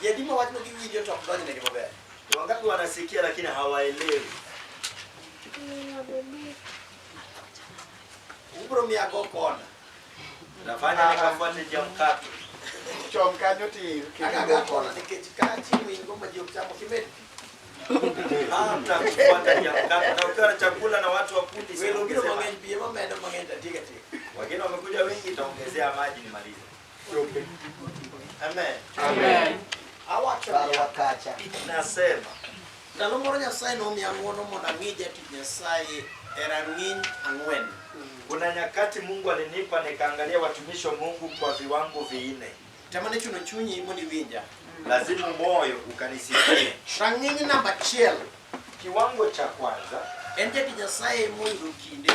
Ji adi ma wachno giwinjo to ok donjnegi maber? Ni wangapi wanasikia lakini hawaelewi? Ubro miya go kona. Nafanya nikafuate njia mkato. Chom kanyo tir. kik Aga igo go kona. kona nikech ka chiwo in go ma ji ok chamo kimed pi. Hata kufuata njia mkato. Na ukiwa na chakula na watu wa kundi, si Welo biro ongezea mang'eny maji. pi ema medo mang'eny to atieko atieko. Wageni wamekuja wengi, itaongezea maji nimalize. Amen. Amen. Awacho niya, kacha. Nasema ndalo moro Nyasaye nomiya ng'wono mondo ang'i jatich Nyasaye e rang'iny ang'wen. kuna nyakati Mungu alinipa nikaangalia watumishi wa Mungu kwa viwango vinne. Tema ne chuno chunyi mondo iwinja. Lazima moyo ukanisikie. Rang'iny namba achiel Kiwango cha kwanza en jatich Nyasaye moyudo kinde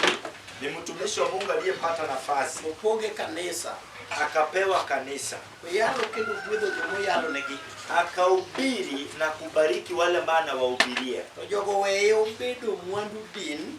ni mtumishi wa Mungu aliyepata nafasi opoge kanisa akapewa kanisa oyalo kendo gwedho jomoyalonegi akahubiri na kubariki wale ambao anawahubiria, to jogo weye obedo mwandu din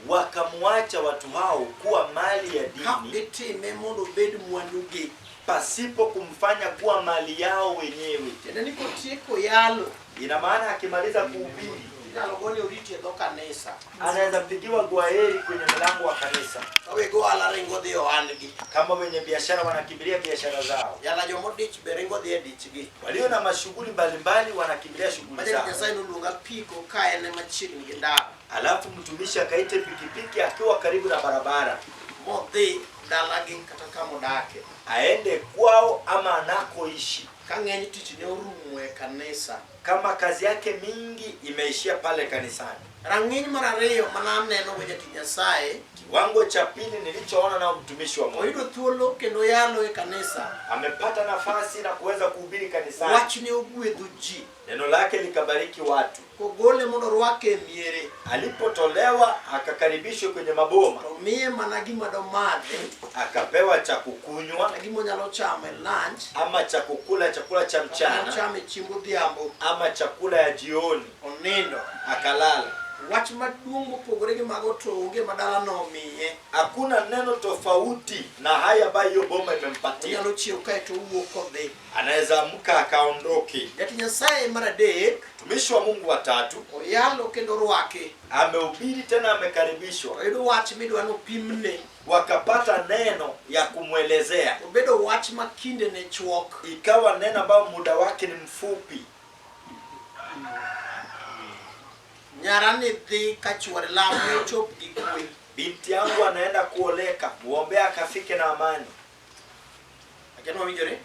wakamwacha watu hao kuwa mali ya ka dini gitime mondo obed mwandugi. pasipo kumfanya kuwa mali yao wenyewe. Tiende ni kotieko yalo Ina maana akimaliza kuhubiri inyalo gone oriti e dho kanisa anaweza pigiwa gwaheri kwenye mlango wa kanisa, ka weg ohala ringo dhi e ohandgi kama wenye biashara wanakimbilia biashara zao, yala jomodich be ringo dhi e dichgi. walio na mashughuli mbalimbali wanakimbilia shughuli Majatich zao. Nyasaye noluonga apiko ka en machiegni gi ndara Alafu mtumishi akaite pikipiki akiwa karibu na barabara, modhi dalagi kata kamodake aende kwao ama anakoishi, ka ng'eny tich ne orumo e kanisa. kama kazi yake mingi imeishia pale kanisani. Rang'iny mar ariyo mananeno go jatich Nyasaye Kiwango cha pili nilichoona nao mtumishi wa Mungu oyudo thuolo kendo yalo e kanisa amepata nafasi na kuweza kuhubiri kanisani, wachne ogwedho ji neno lake likabariki watu. kogole mondo orwake e miere Alipotolewa akakaribishwa kwenye maboma, to miye mana gima domadhi akapewa cha kukunywa mana gima onyalo chamo e lunch ama cha kukula, chakula cha kata mchana ochamo e chiemb odhiambo ama chakula ya jioni, onindo. akalala. Wach maduong' mopogore gi mago to onge ma dalano omiye. Hakuna neno tofauti na haya ambayo hiyo boma imempatia. Onyalo chiew kaeto owuok kodhi. Anaweza amka akaondoke. Jatich Nyasaye mar adek Mtumishi wa Mungu wa tatu oyalo kendo orwake amehubiri tena, amekaribishwa, oyudo wach midwa nopimne wakapata neno ya kumwelezea, obedo wach ma kindene chuok. ikawa neno ambayo muda wake ni mfupi. Nyara ni dhi ka chuore lamo ochop gi kwe. Binti yangu anaenda kuoleka, muombea akafike na amani. Akia ni wawinjore?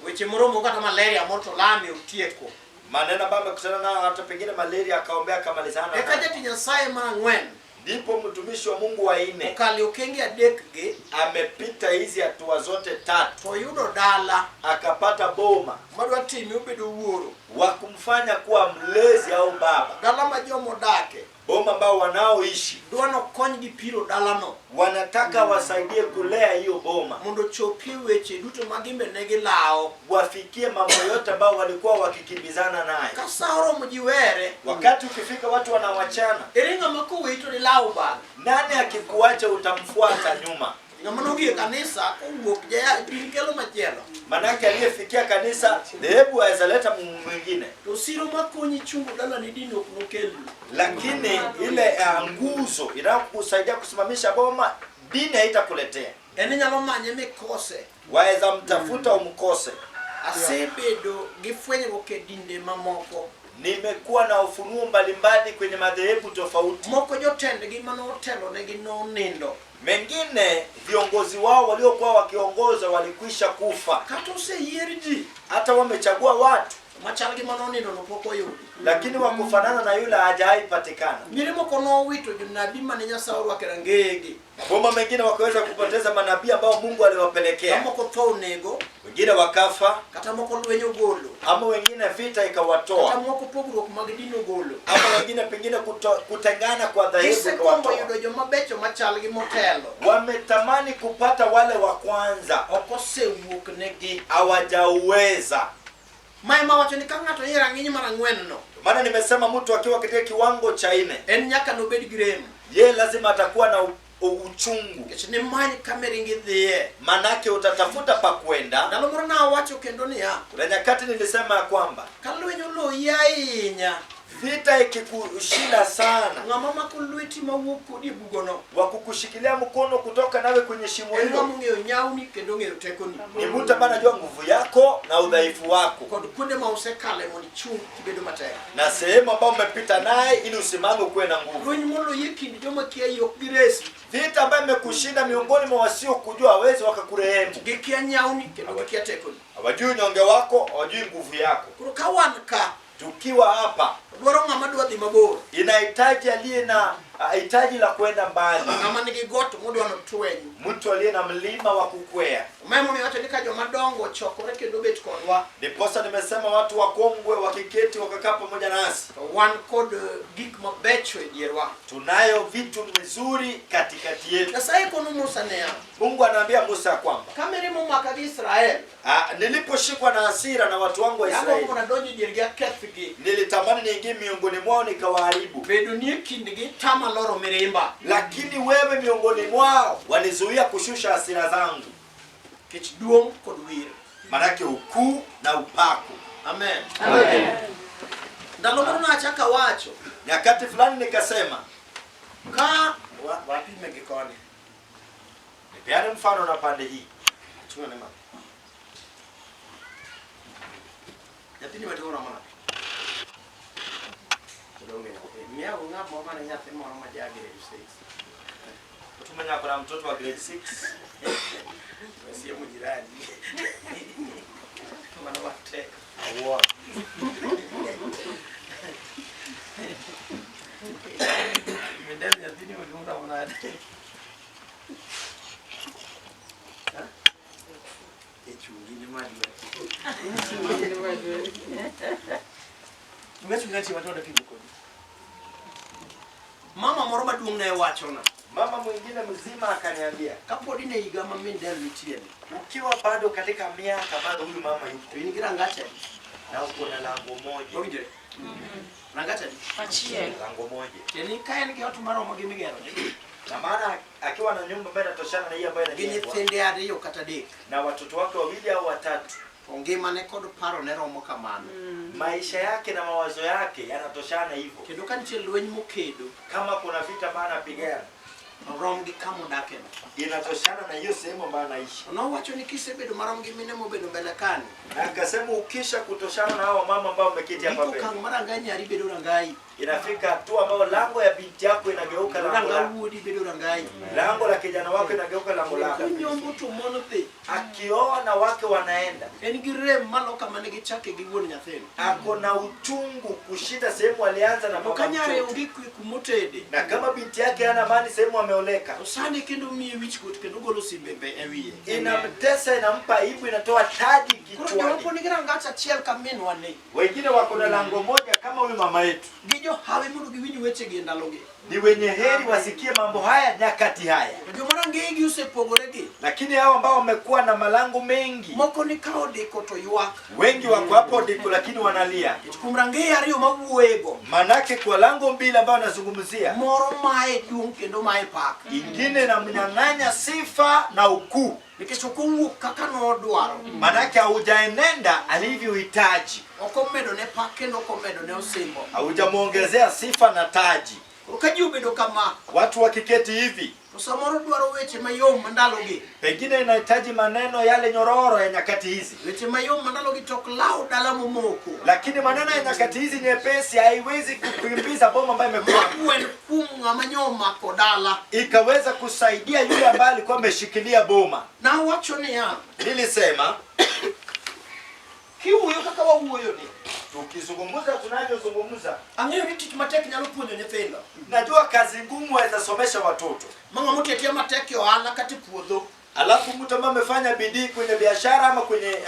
Weche moromo kata malaria moro to lame otieko. Maneno ambayo amekutana nayo, hata pengine malaria, akaombea akamalizana Eka nayo. jatich Nyasaye mar ang'wen Ndipo mtumishi wa Mungu wa nne okalo e okenge adek gi amepita hizi hatua zote tatu, to oyudo dala akapata boma madwa time obedo wuoro. wa kumfanya kuwa mlezi au baba, Dala ma jomodake boma ambao wanaoishi dwa nokonygi piro dalano wanataka wasaidie kulea hiyo boma, mondo ochopie weche duto ma gimbe ne gilawo. wafikie mambo yote ambao walikuwa wakikimbizana nayo. Ka sa oromo ji were, Wakati ukifika watu wanawachana, ere ng'ama koweyi to dilaw bang'e? nani akikuacha utamfuata nyuma? Ng'ama nogik e kanisa kowuok jaya din kelo machielo. Manake aliyefikia kanisa dhehebu aweza leta mumu mwingine, To siro makonyi chungo dalani din ok nokelni. lakini ile nguzo inayokusaidia kusimamisha boma dini haitakuletea. En inyalo manye mikose. Waweza mtafuta umkose. Asebedo gi fwenyruok e dinde mamoko. Nimekuwa na ufunuo mbalimbali kwenye madhehebu tofauti. Moko jotendgi manotelonegi nonindo. Mengine viongozi wao waliokuwa wakiongoza walikwisha kufa, Kata oseyier ji hata wamechagua watu, machal gi manonindo no pok oyudi. lakini wakufanana na yule hajawahi patikana. Miere moko nowito jonabi mane Nyasaye orwako e rangeyegi. Maboma mengine wakaweza kupoteza manabii ambao Mungu Ka aliwapelekea, moko tho onego, wengine wakafa, kata moko lweny ogolo, ama wengine vita kata ikawatoa, moko pogruok mag din ogolo. ama wengine pengine kutengana kwa dhehebu Gisegombo ikawatoa. yudo joma becho machal gi motelo. Wametamani kupata wale wa kwanza, Ok osewuok negi. hawajauweza. Ma ema wacho ni ka ng'ato ni e rang'iny mar ang'wen no, Maana nimesema mtu akiwa katika kiwango cha nne, en nyaka nobed gi rem. ye lazima atakuwa na Uchungu. Nikech nimany kama iringi dhiye. Manake utatafuta pa kwenda. Ndalo moro nawacho kendo niya, Kuna nyakati nilisema ya kwamba ka lweny oloyi ahinya, vita ikikushinda sana, ng'ama mako lweti mawuok kodi e bugono wa kukushikilia mkono kutoka nawe kwenye shimo en hilo ng'ama ong'eyo nyawni kendo ong'eyo tekoni ni mtu ambaye anajua nguvu yako na udhaifu wako kod kuonde ma usekale mondo ichung' kibedo matek. Na sehemu ambayo umepita naye ili usimame ukuwe na nguvu. Lweny moloyi e kind joma kia yi ok giresi. Vita ambayo imekushinda miongoni mwa wasiokujua hawezi wakakurehemu. Gikia nyawni kendo gikia tekoni. Hawajui unyonge wako, hawajui nguvu yako. Koro ka wan ka, Tukiwa hapa dwaro ng'ama dwa dhi mabor. Inahitaji aliye na hitaji la kwenda mbali, Ng'ama nigi got modwa notweny. Mtu aliye na mlima wa kukwea. Mae momiyo wacho ni ka joma dongo ochokore kendo bet kodwa, Ndiposa nimesema watu wakongwe wakiketi wakakaa pamoja nasi, to wan kod gik mabecho e dierwa. Tunayo vitu vizuri katikati yetu. Nyasaye kono Musa niya, Mungu anaambia Musa ya kwamba ka mirima omaka gi Israel, niliposhikwa na hasira na watu wangu wa agombo Israeli, mondo adonj e diergi akethgi. Nilitamani niingie miongoni mwao nikawaharibu, Bedo ni e kindgi tama loro mirimba. Lakini wewe miongoni mwao walizuia kushusha hasira zangu. Kech duong' kod wir. Manake ukuu na upako. Amen. Amen. Ndalo moro nachako awacho, Nyakati fulani nikasema, ka wapime gi koni. Nipeane mfano na pande hii. Achung' ane malo. Nyathini maduong' romo nade? Odong' e nyathi. Miyago ng'at moro mane nyathi moro ma ja grade 6. Mtu mwenye ako na mtoto wa grade 6. Wasiemu jirani. Mano matek. Awuoro. Midel nyathini maduong' romo nade? Ha? E chungi ni madwa. Chunga chunga chi watoto pimo kodi. Mama moro maduong' ne wachona. Mama mwingine mzima akaniambia, kapod in e higa ma Mindel nitie ni, ukiwa bado katika miaka bado huyu mama yupo. To in gi rangach adi? Na uko na lango moja. Owinjore? Rangach adi? Achiel. Lango moja. Tieni ka en gi ot maromo gi migero ni. Na maana akiwa na nyumba ambayo inatoshana na hii ambayo Gi inajengwa. nyithinde ariyo kata adek. Na watoto wake wawili au watatu. To ngimane kod paro ne romo kamano. Maisha yake na mawazo yake yanatoshana hivyo. Kendo ka nitie lweny mokedo, kama kuna vita maana pigana, rom gi kama odake no. Inatoshana na hiyo sehemu ambayo anaishi. Nowacho ni kisebedo marom gi mine mobedo mbele kani. Na akasema ukisha kutoshana na hao mama ambao wameketi hapa Giko mbele. okang' mar rangai nyari bedo rangai. Inafika hatua ambayo lango ya binti yako inageuka lango Ranga lako. wuodi bedo rangai. Lango la kijana wako inageuka lango lako. Konyombo to mon dhi. Akioa na wake wanaenda. En gi rem malo kama ne gichake gi wuon nyathino. Ako na uchungu kushinda sehemu alianza na To mama ka nyare mtoto. onge kwe kumotede. Na kama binti yake hana amani sehemu ameoleka. To sani kendo miye wichkuot kendo golo simbe e wiye. Inamtesa, inampa aibu, inatoa taji Koro kichwani. jomoko nigi rangach achiel ka minwa ni. Wengine wako na lango moja kama huyu mama yetu. Gi johawi mondo giwinj wechegi e ndalogi. Ni wenye heri wasikie mambo haya nyakati haya. To joma rangeyegi osepogore gi. Lakini hao ambao wamekuwa na malango mengi, Moko ni ka odiko to ywak. Wengi wako hapo odiko lakini wanalia. Nikech kuom rangeye ariyo mawuoyego. Manake kwa lango mbili ambayo nazungumzia, Moro maye duong' kendo maye pak. Ingine inamnyang'anya sifa na ukuu. Nikech ok owuok kaka nodwaro. Manake haujaenenda alivyohitaji. Ok omedo ne pak kendo ok omedo ne osimbo. Haujamuongezea sifa na taji. Koro ka ji obedo kama, watu wakiketi hivi, to samoro dwaro weche mayom mandalogi. Pengine inahitaji maneno yale nyororo ya nyakati hizi. Weche mayom mandalogi to ok law dala momoko. Lakini maneno ya nyakati hizi nyepesi haiwezi kukimbiza boma ambayo imekuwa. Magwen kuom ng'ama nyo omako dala. Ikaweza kusaidia yule ambaye alikuwa ameshikilia boma. Nawacho niya, Nilisema kiwuoyo kaka wawuoyo ni, tukizungumza tunavyozungumza, ang'eyo ni tich matek nyalo puonjo nyithindo. Najua kazi ngumu waweza somesha watoto. Ma ng'ama otiyo atiya matek e ohala kata e puodho. Alafu mtu ambaye amefanya bidii kwenye biashara ama kwenye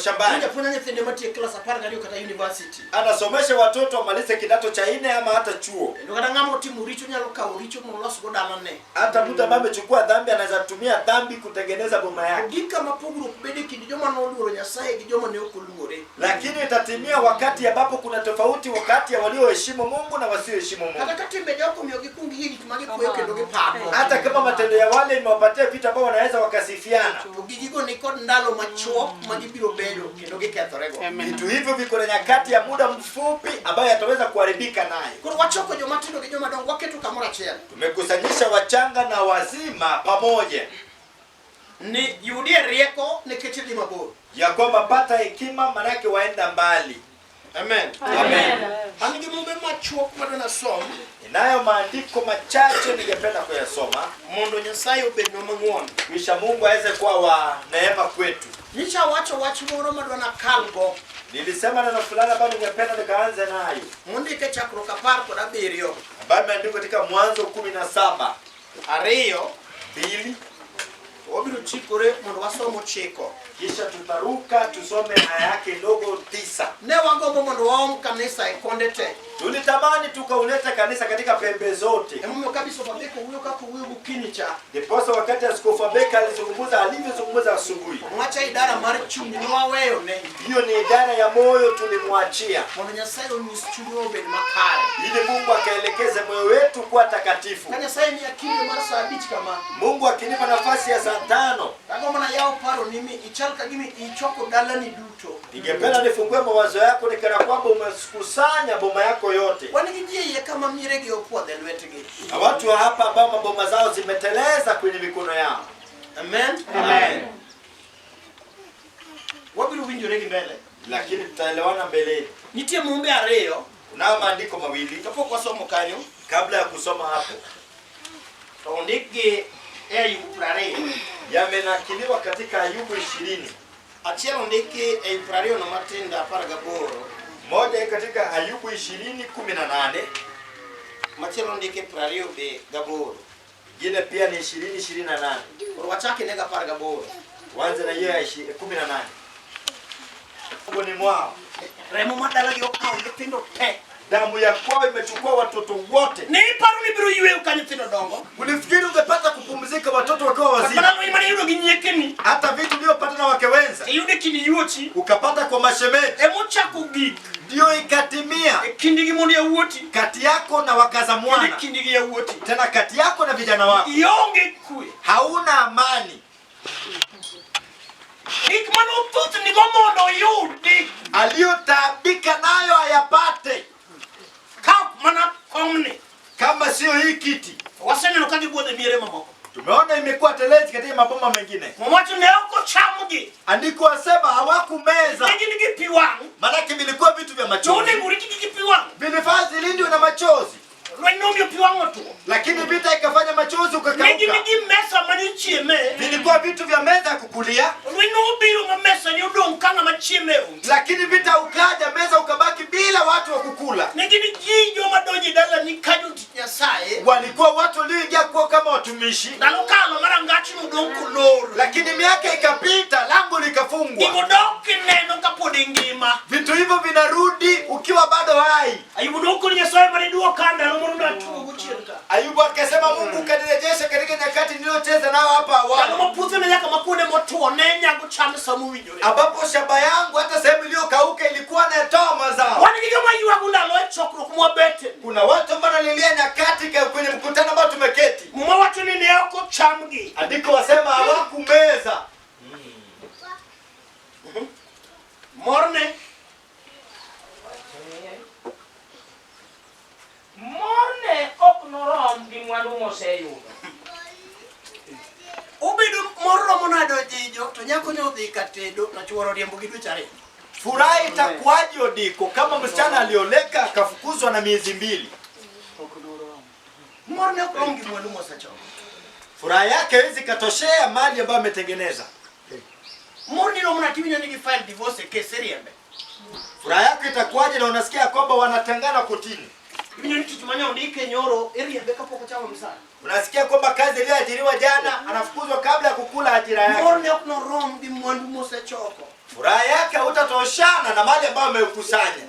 shambani Puonja puonja nyithinde matiek klas 12 kata university. Anasomesha watoto wamalize kidato cha nne ama hata chuo. Kendo kata ng'ama otimo richo nyalo kawo richo molosgo dalane. Hata mtu ambaye amechukua dhambi anaweza tumia dhambi kutengeneza boma yake. Gik kama pogruok bedo e kind joma noluoro Nyasaye gi joma ne ok oluore. Lakini itatimia wakati ambapo kuna tofauti wakati ya walioheshimu Mungu na wasioheshimu Mungu. Kata ka timbe joko omiyo gikwong giyie gik ma gikweyo kendo gipako. Hata kama matendo ya wale imewapatia vitu ambao wanaweza wakasifiana, To gigigo ni kod ndalo machuok ma gibiro bedo kendo gikethorego. Vitu hivyo viko na nyakati ya muda mfupi ambayo yataweza kuharibika nayo. Koro wachoko joma tindo gi joma dongo waketo kamoro achiel. Tumekusanyisha wachanga na wazima pamoja, Ni yudie rieko nikech idhi mabor. Ya kwamba pata hekima, manake waenda mbali. Amen. Amen. An gi mumbe machuok madwa nasom Ninayo maandiko machache ningependa kuyasoma mondo Nyasaye obednwa mang'won. Kisha Mungu aweze kuwa wa neema kwetu. Nyicha wacho wach moro madwa nakalgo Nilisema neno fulani ambayo ningependa nikaanze nayo, mondik e chakruok 17 ambayo imeandikwa katika Mwanzo 17 2 2, wabiro chikore mondo wasom 9. Kisha tutaruka tusome aya yake ndogo 9. Ne wagombo mondo waom kanisa e konde te. Tulitamani tukauleta kanisa katika pembe zote. Emomiyo ka Bishop Abeko wuoyo kaka owuoyo gokinyi cha, Ndiposa wakati Askofu Abeka alizungumza alivyozungumza asubuhi, mwacha idara mar chuny ne waweyo ne hiyo ni idara ya moyo tulimwachia, mondo Nyasaye onyis chunywa obed makare. Ili Mungu akaelekeze moyo wetu kuwa takatifu. Ka Nyasaye miya kinde mar saa 5 kama, Mungu akinipa nafasi ya saa 5, tagombo nayaw paro ni mi ichal ka gima ichoko dalani duto. Ningependa nifungue mawazo yako ni kana kwamba umekusanya boma yako yote. Wan gi ji e iye kama mieregi opuodho e lwetgi. Na watu wa hapa ambao maboma zao zimeteleza kwenye mikono yao. Amen. Amen. Wabiro winjore gi mbele. Lakini tutaelewana mbeleni. Nitie mumbe ariyo. Kunao maandiko mawili. Kapok wasomo kanyo, kabla ya kusoma hapo, to ondikgi e Ayubu 20. Yamenakiliwa katika Ayubu 20. Achiel ondiki e 20 no matindo 18. Moja iko katika Ayubu 20:18. Machielo ondiki 28. Ingine pia ni 20:28. Koro wachake nega 18. Tuanze na hiyo ya 18. Ni mwao. Remo madalagi okawo nyithindo te. Damu ya kwao imechukua watoto wote. Ne iparo ni biro yweyo ka nyithindo dongo? Ulifikiri ungepata kupumzika watoto wakiwa wazima? Mana lweny mane iyudo gi nyiekeni. Hata vitu uliopata na wake wenza. Iyudo kind yuochi. Ukapata kwa mashemeji. Emochako gik. Ndio ikatimia. E kindi gi mondo yawuoti. Kati yako na wakaza mwana. Kendo kindi gi yawuoti. Tena kati yako na vijana wako. Ionge kwe. Hauna amani. Gik mane othuthnigo mondo oyudi. Aliyotaabika nayo ayapate. Ka ok mana komni. Kama sio hii kiti. Waseneno ka gibuodho e miere mamoko. Tumeona imekuwa telezi katika maboma mengine. Mwacho ne ok ochamgi. Andiko wasema hawakumeza. Ne gin gi pi wang'. Maanake vilikuwa vitu vya machozi. Nonego ritgi gi pi wang'. Vilifaa zilindwe na machozi. Lweny nomiyo pi wang' otwo. Lakini vita ikafanya machozi ukakauka. Ne gin gi mesa mane ichieme. Vilikuwa vitu vya meza ya kukulia. Lweny nobiro ma mesa ni odong' ka ng'ama chieme onge. Lakini vita ukaja, meza ukabaki bila watu wa kukula. Ne gin ji joma donjo e dalani ka jotich Nyasaye. Walikuwa watu walioingia kuwa kama watumishi. Ndalo kalo mar angach nodong' kolor. Lakini miaka ikapita, lango likafungwa. Gigo dok kineno kapod ingima. Vitu hivyo vinarudi ukiwa bado hai. Ayubu nokoni Nyasaye mane duoka ndalo moro natuo gochien ka. Ayubu akasema Mungu kanirejesha katika nyakati niliyocheza nao hapa awali. Ndalo ma puothe ne nyaka makuonde motwo ne nyago cham sama owinjore. Ambapo shamba yangu hata sehemu iliyokauka ilikuwa inatoa mazao. Wan gi joma ywago ndalo e chokruok mwabete. Kuna watu ambao wanalilia nyakati kwenye mkutano ambao tumeketi. Muma wacho ni ne ok ochamgi. Andiko wasema hawakumeza. Morne. Morne ok norom gi mwandu moseyudo. Obedo mor romo nade ojijo to nyako ne odhi ka tedo to chuoro oriembo gi dweche ariyo. Furaha itakuwaje Odiko kama msichana alioleka akafukuzwa na miezi 2? Mor ne ok rom gi mwandu mosechoko. Furaha yake haiwezi katoshea mali ambayo ametengeneza. Mor ni romo na tiwinjo ni gi file divorce e case riembe. Furaha yako itakuwaje na unasikia kwamba wanatengana kotini? Iwinjo ni tich mane ondike nyoro iriembe kapok ochamo msara. Unasikia kwamba kazi iliyoajiriwa jana anafukuzwa kabla ya kukula ajira yake. Morne ok norom gi mwandu mosechoko. Furaha yake hautatoshana na mali ambayo ameukusanya.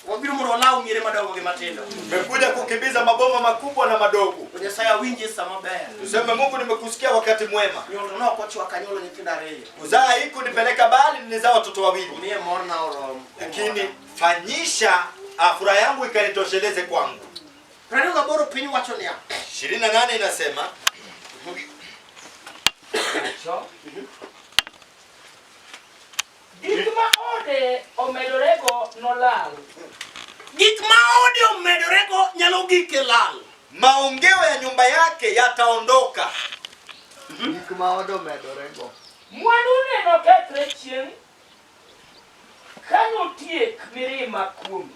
Wabiro mondo walaw miere madongo gi matindo. Umekuja kukimbiza maboma makubwa na madogo. To Nyasaye awinje sama ber. Tuseme Mungu, nimekusikia wakati mwema. Nyuol to nok ochwaka anyuolo nyithindo ariyo. Kuzaa hii kunipeleka bali nilizaa watoto wawili, Miye morna orom. lakini fanyisha furaha yangu ikanitosheleze kwangu. 28 piny wacho niya. 28 inasema Gik ma ode omedorego nolal. Gik ma ode omedorego nyalo gik e lal. Maongeo ya nyumba yake yataondoka. Gik ma ode omedorego. Mwandune nokethre chieng' ka notiek mirima kuome.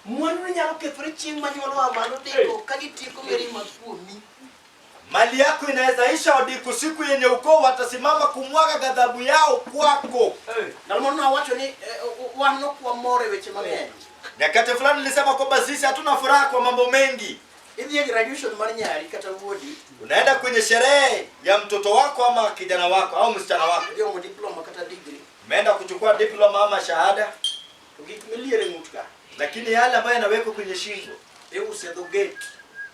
Mwandu nyalo kethore chieng' ma nyuol oa malo diko ka gitieko mirima kuomi. Mali yako inaweza isha odiku siku yenye ukoo watasimama kumwaga ghadhabu yao kwako. Ndalo moro nawacho ni wan ok wamor e weche mang'eny. Nyakati fulani nilisema kwamba sisi hatuna furaha kwa mambo mengi. Idhi e graduation mar nyari kata wuodi, Unaenda kwenye sherehe ya mtoto wako ama kijana wako au msichana wako, idhi omo diploma kata degree, umeenda kuchukua diploma ama shahada, to gik miliero e ng'ut ka lakini yale ambayo yanawekwa kwenye shingo iuso e dho gate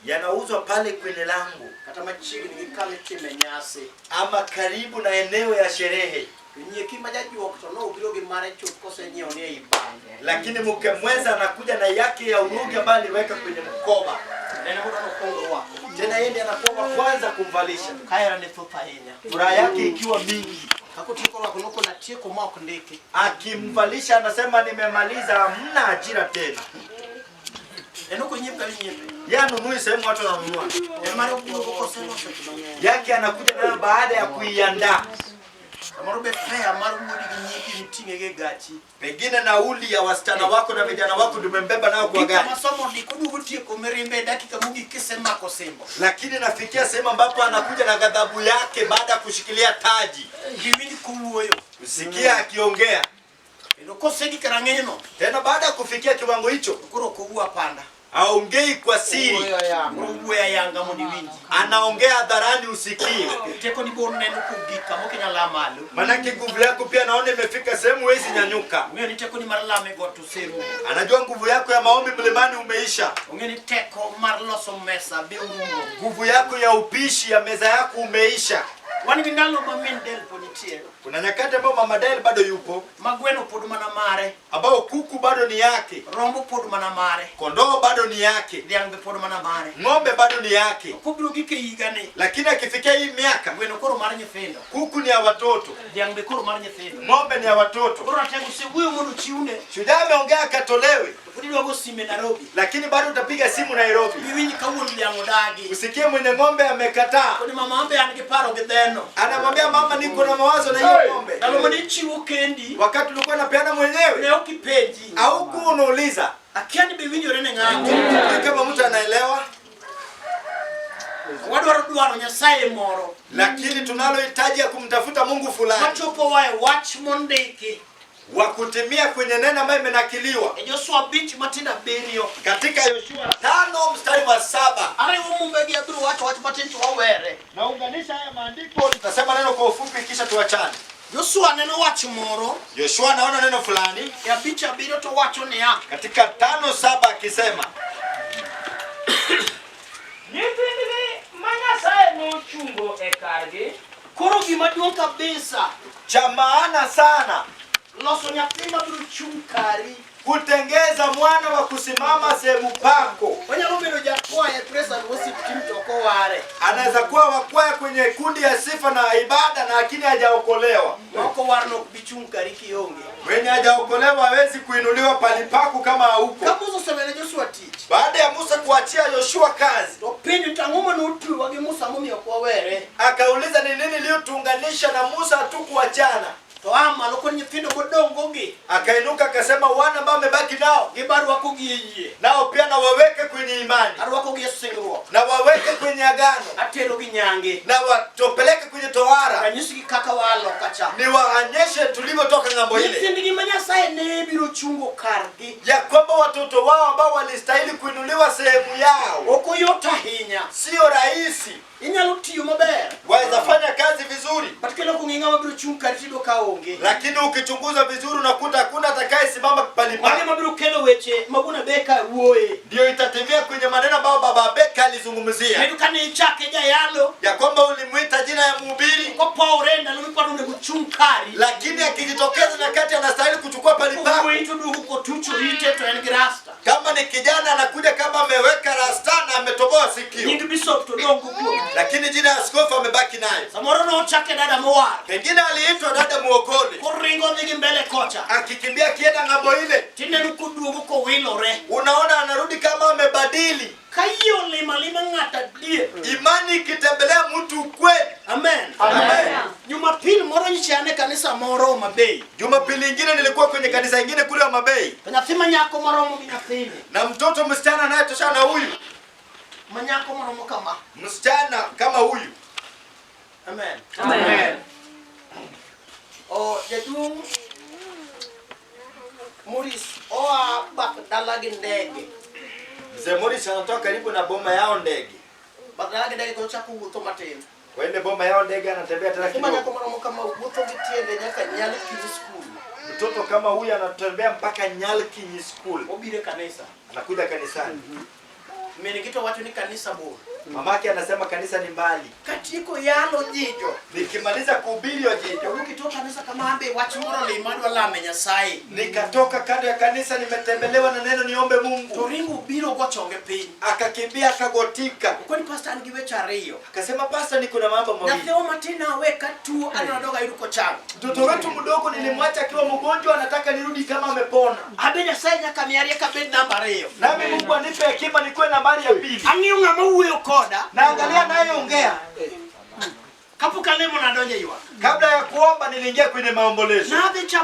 yanauzwa pale kwenye lango kata machiegni gi kama itime nyasi. ama karibu na eneo ya sherehe, To nyieki ma jajuok to nobiro gi mare chuth kosenyiewo ni ei bande. lakini mke mwenza anakuja na yake ya urugi ambayo aliweka kwenye mkoba. Nene mondo nokwongo rwako. Tena yeye ndiye anakuwa wa kwanza kumvalisha, Ka herane thoth ahinya. furaha yake ikiwa mingi. Kakotieko rwako nokona atieko ma ok ndiki. Akimvalisha anasema nimemaliza, hamna ajira tena. En ok onyiep kama inyiepe. Yeye anunui sehemu watu wananunua, En mare obuogo koseloso gik mang'eny. yake anakuja nayo baada ya kuiandaa. Samoro be fare mar wuodi gi nyiki miting'e gi e gachi. Pengine nauli ya wasichana wako na vijana wako ndio umembeba nayo kwa Gik gari, kama somo ndiko oduogo tieko mirimbe e dakika mogik kisemako simbo. lakini nafikia sehemu ambapo anakuja na ghadhabu yake baada ya kushikilia taji. Giwinj kowuoyo. Usikia akiongea Kendo kosegik e rang'inyno, tena. Baada ya kufikia kiwango hicho, to koro ok owuo apanda. aongei kwa siri, Koro owuoyo ayanga mondo iwinji. anaongea hadharani usikie. Teko ni bor neno kogik kama ok inyal a malo. Manake nguvu yako pia naona imefika sehemu huwezi nyanyuka. Ong'eyo ni teko ni mar lamo e got oserumo. Anajua nguvu yako ya maombi mlimani umeisha, Ong'eyo ni teko mar loso mesa be orumo. nguvu yako ya upishi ya meza yako umeisha. Wan gi ndalo ma min del pod nitie, Kuna nyakati ambayo mama Del bado yupo, ma gweno pod mana mare, ambao kuku bado ni yake, rombo pod mana mare, kondoo bado ni yake, dhiang' be pod mana mare. ng'ombe bado ni yake, Kobiro gik e higani, lakini akifikia hii miaka gweno koro mar nyithindo, kuku ni ya watoto, dhiang' be koro mar nyithindo. ng'ombe ni ya watoto. Koro ratego osewuoyo mondo ochiwne, Shujaa ameongea akatolewe, to pod idwa go sime Nairobi. lakini bado utapiga simu Nairobi Iwinj ka wuon dhiang' odagi. usikie mwenye ng'ombe amekataa, Koni mama ambe an gi paro gi dheno. anamwambia mama, niko na mawazo na hiyo ng'ombe. Ndalo mane ichiwo kendi, Wakati ulikuwa unapeana mwenyewe ne ok ipenji. au unauliza Akia ni be winjore ne ng'ato. Sijui kama mtu anaelewa, Wadwaro dwaro Nyasaye moro. lakini tunalohitaji ya kumtafuta Mungu fulani Machopo wae wach mondiki. wa kutimia kwenye neno ambayo imenakiliwa E Joshua 5 matindo 7. katika Yoshua 5 mstari wa 7. Ariwo mumbe gi abiro wacho wach matin to wawere. Naunganisha haya maandiko, tutasema neno kwa ufupi kisha tuachane. Joshua neno wach moro Yoshua anaona neno fulani e 5:7 to wacho niya. katika 5:7 akisema, Nyithindgi ma Nyasaye nochungo e kargi Koro gima duong' kabisa cha maana sana loso nyathi mabiro chung' kari. kutengeza mwana wa kusimama sehemu pako. Onyalo bedo jakwaya e praise and worship team to ok oware. Anaweza kuwa wakwaya kwenye kundi ya sifa na ibada na lakini hajaokolewa. Ma ok owar no ok bi chung' kari kionge. Mwenye hajaokolewa hawezi kuinuliwa palipaku kama hauko. Ka Musa osewene Joshua tich, Baada ya Musa kuachia Yoshua kazi, to penjo to ang'o mane otwewa gi Musa momiyo ok wawere? akauliza ni nini iliyotuunganisha na Musa hatukuachana. To a malo kod nyithindo modongo gi Akainuka akasema, wana ambao amebaki nao gibarwakogi e yie, nao pia na waweke kwenye imani arwakogi e singruok, na waweke kwenye agano aterogi nyange, na watopeleke kwenye tohara, ranyisgi kaka waa loka cha. niwaonyeshe tulivyotoka ng'ambo ile. Nyithindgi ma Nyasaye ne biro chungo kargi. Ya kwamba watoto wao ambao walistahili kuinuliwa sehemu yao. Ok oyot ahinya. Sio rahisi. Inyalo tiyo maber. Waweza fanya kazi vizuri, But kelo kong'i ng'ama biro chung' kari tiyudo ka onge. Lakini ukichunguza vizuri unakuta hakuna atakayesimama pali Mage pale. mabiro kelo weche ma wuon Abeka wuoye. Ndio itatimia kwenye maneno ambayo baba Abeka alizungumzia, Kendo kane ichake jayalo, ya kwamba ulimwita jina ya mhubiri, kopowre ndalo miparo onego ochung' kari. Lakini akijitokeza nyakati anastahili kuchukua pali pako. Wuoyi to duogo kotucho ite to en gi rasta. Kama ni kijana anakuja kama ameweka rasta na ametoboa sikio, Nying bishop to dong' go kuome. Lakini jina ya askofu amebaki nayo. Samoro nochake dada mowar. Pengine aliitwa dada muokole, Koringo dhi gi mbele kocha. Akikimbia akienda ng'ambo ile, Tineno koduogo kowilore. Unaona anarudi kama amebadili. Ka yie olimo alima ng'ato adier. Imani ikitembelea mtu kweli. Amen. Amen. Jumapili moro nyicha an e kanisa moro Homa Bay. Jumapili ingine nilikuwa kwenye kanisa ingine kule Homa Bay. To nyathi ma nyako maromo gi nyathini. Na mtoto msichana anayetoshana na huyu. Ma nyako maromo kama. Msichana kama huyu. Amen. Amen. O jaduong' Morris oa bath dala gi ndege. Mzee Morris anatoka karibu na boma yao ndege. Bath dala gi ndege kochako wuotho matin. Kwa ile boma yao ndege anatembea tena Nyathi ma kidogo. nyako maromo kama wuotho gi tiende nyaka Nyalkinyi school. Mtoto kama huyu anatembea mpaka Nyalkinyi school. Obiro e kanisa. Anakuja kanisani. Min gi to wacho ni kanisa bor. Mamake anasema kanisa ni mbali. Katieko yalo jijo. Nikimaliza kuhubiri wajijo. Jowuok ito kanisa kama ambe wach moro lima adwa lame Nyasaye. Nikatoka kando ya kanisa nimetembelewa na neno niombe Mungu. To ringo biro go chonge piny. Akakimbia akagotika. Okoni pastor an gi weche ariyo. Akasema pastor niko na mambo mawili. Nyathiwa matin awe ka tuo aneno doga ayudo kochango. Mtoto wetu mdogo nilimwacha akiwa mgonjwa, anataka nirudi kama amepona. Abe Nyasaye nyaka miya rieko abed namba ariyo. Nami Mungu anipe hekima nikuwe nambari ya pili. Ang'iyo ng'ama wuoyo koda. Naangalia nayeongea. Kapok alemo nadonjo e ywak. Kabla ya kuomba niliingia kwenye maombolezo. Nadhi chamo